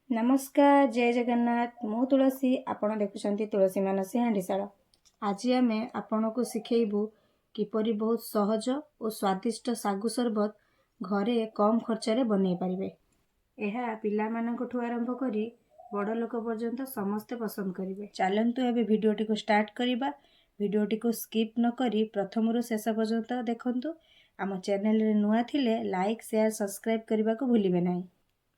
ନମସ୍କାର, ଜୟ ଜଗନ୍ନାଥ। ମୁଁ ତୁଳସୀ, ଆପଣ ଦେଖୁଛନ୍ତି ତୁଳସୀ ମାନସୀ ହାଣ୍ଡିଶାଳ। ଆଜି ଆମେ ଆପଣଙ୍କୁ ଶିଖେଇବୁ କିପରି ବହୁତ ସହଜ ଓ ସ୍ୱାଦିଷ୍ଟ ଶାଗୁ ସରବତ ଘରେ କମ୍ ଖର୍ଚ୍ଚରେ ବନେଇ ପାରିବେ। ଏହା ପିଲାମାନଙ୍କଠୁ ଆରମ୍ଭ କରି ବଡ଼ ଲୋକ ପର୍ଯ୍ୟନ୍ତ ସମସ୍ତେ ପସନ୍ଦ କରିବେ। ଚାଲନ୍ତୁ, ଏବେ ଭିଡ଼ିଓଟିକୁ ଷ୍ଟାର୍ଟ କରିବା। ଭିଡ଼ିଓଟିକୁ ସ୍କିପ୍ ନ କରି ପ୍ରଥମରୁ ଶେଷ ପର୍ଯ୍ୟନ୍ତ ଦେଖନ୍ତୁ। ଆମ ଚ୍ୟାନେଲରେ ନୂଆ ଥିଲେ ଲାଇକ୍, ସେୟାର, ସବସ୍କ୍ରାଇବ୍ କରିବାକୁ ଭୁଲିବେ ନାହିଁ।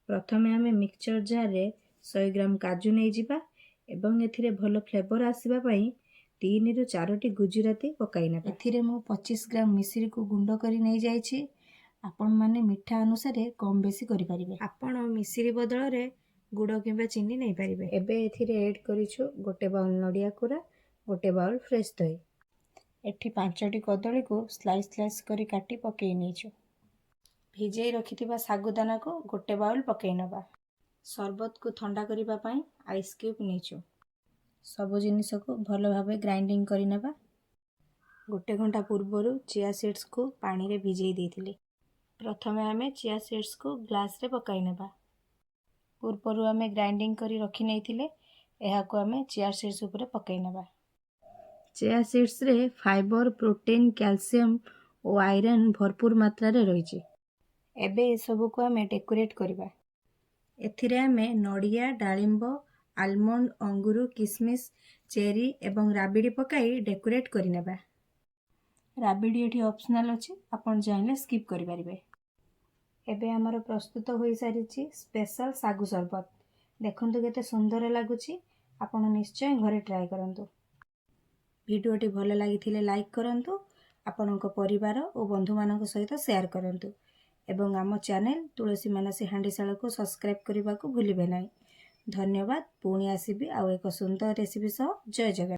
ପ୍ରଥମେ ଆମେ ମିକ୍ସଚର ଜାର୍ରେ 100 ଗ୍ରାମ କାଜୁ ନେଇଯିବା ଏବଂ ଏଥିରେ ଭଲ ଫ୍ଲେଭର ଆସିବା ପାଇଁ ତିନିରୁ ଚାରୋଟି ଗୁଜୁରାତି ପକାଇ ନେବା। ଏଥିରେ ମୁଁ 25 ଗ୍ରାମ ମିଶ୍ରିକୁ ଗୁଣ୍ଡ କରି ନେଇଯାଇଛି। ଆପଣମାନେ ମିଠା ଅନୁସାରେ କମ୍ ବେଶୀ କରିପାରିବେ। ଆପଣ ମିଶ୍ରି ବଦଳରେ ଗୁଡ଼ କିମ୍ବା ଚିନି ନେଇପାରିବେ। ଏବେ ଏଥିରେ ଏଡ଼୍ କରିଛୁ ଗୋଟେ ବାଉଲ୍ ନଡ଼ିଆ କୋରା, ଗୋଟେ ବାଉଲ୍ ଫ୍ରେଶ୍ ଦହି। ଏଠି ପାଞ୍ଚଟି କଦଳୀକୁ ସ୍ଲାଇସ୍ ସ୍ଲାଇସ୍ କରି କାଟି ପକାଇ ନେଇଛୁ। ଭିଜେଇ ରଖିଥିବା ଶାଗୁଦାନାକୁ ଗୋଟେ ବାଉଲ୍ ପକାଇ ନେବା। ସରବତକୁ ଥଣ୍ଡା କରିବା ପାଇଁ ଆଇସ୍ କ୍ୟୁବ୍ ନେଇଛୁ। ସବୁ ଜିନିଷକୁ ଭଲ ଭାବେ ଗ୍ରାଇଣ୍ଡିଙ୍ଗ କରିନେବା। ଗୋଟେ ଘଣ୍ଟା ପୂର୍ବରୁ ଚିଆ ସିଡ୍ସକୁ ପାଣିରେ ଭିଜେଇ ଦେଇଥିଲି। ପ୍ରଥମେ ଆମେ ଚିଆ ସିଡ୍ସକୁ ଗ୍ଲାସରେ ପକାଇ ନେବା। ପୂର୍ବରୁ ଆମେ ଗ୍ରାଇଣ୍ଡିଙ୍ଗ କରି ରଖି ନେଇଥିଲେ, ଏହାକୁ ଆମେ ଚିଆ ସିଡ୍ସ ଉପରେ ପକାଇ ନେବା। ଚିଆ ସିଡ୍ସରେ ଫାଇବର, ପ୍ରୋଟିନ୍, କ୍ୟାଲସିୟମ୍ ଓ ଆଇରନ୍ ଭରପୁର ମାତ୍ରାରେ ରହିଛି। ଏବେ ଏସବୁକୁ ଆମେ ଡେକୋରେଟ୍ କରିବା। ଏଥିରେ ଆମେ ନଡ଼ିଆ, ଡାଳିମ୍ବ, ଆଲମଣ୍ଡ, ଅଙ୍ଗୁର, କିସମିସ୍, ଚେରି ଏବଂ ରାବିଡ଼ି ପକାଇ ଡେକୋରେଟ୍ କରିନେବା। ରାବିଡ଼ି ଏଠି ଅପସନାଲ୍ ଅଛି, ଆପଣ ଚାହିଁଲେ ସ୍କିପ୍ କରିପାରିବେ। ଏବେ ଆମର ପ୍ରସ୍ତୁତ ହୋଇସାରିଛି ସ୍ପେଶାଲ ଶାଗୁ ସରବତ। ଦେଖନ୍ତୁ, କେତେ ସୁନ୍ଦର ଲାଗୁଛି। ଆପଣ ନିଶ୍ଚୟ ଘରେ ଟ୍ରାଏ କରନ୍ତୁ। ଭିଡ଼ିଓଟି ଭଲ ଲାଗିଥିଲେ ଲାଇକ୍ କରନ୍ତୁ, ଆପଣଙ୍କ ପରିବାର ଓ ବନ୍ଧୁମାନଙ୍କ ସହିତ ସେୟାର କରନ୍ତୁ ଏବଂ ଆମ ଚ୍ୟାନେଲ ତୁଳସୀ ମାନସୀ ହାଣ୍ଡିଶାଳକୁ ସବସ୍କ୍ରାଇବ୍ କରିବାକୁ ଭୁଲିବେ ନାହିଁ। ଧନ୍ୟବାଦ। ପୁଣି ଆସିବି ଆଉ ଏକ ସୁନ୍ଦର ରେସିପି ସହ। ଜୟ ଜଗନ୍ନାଥ।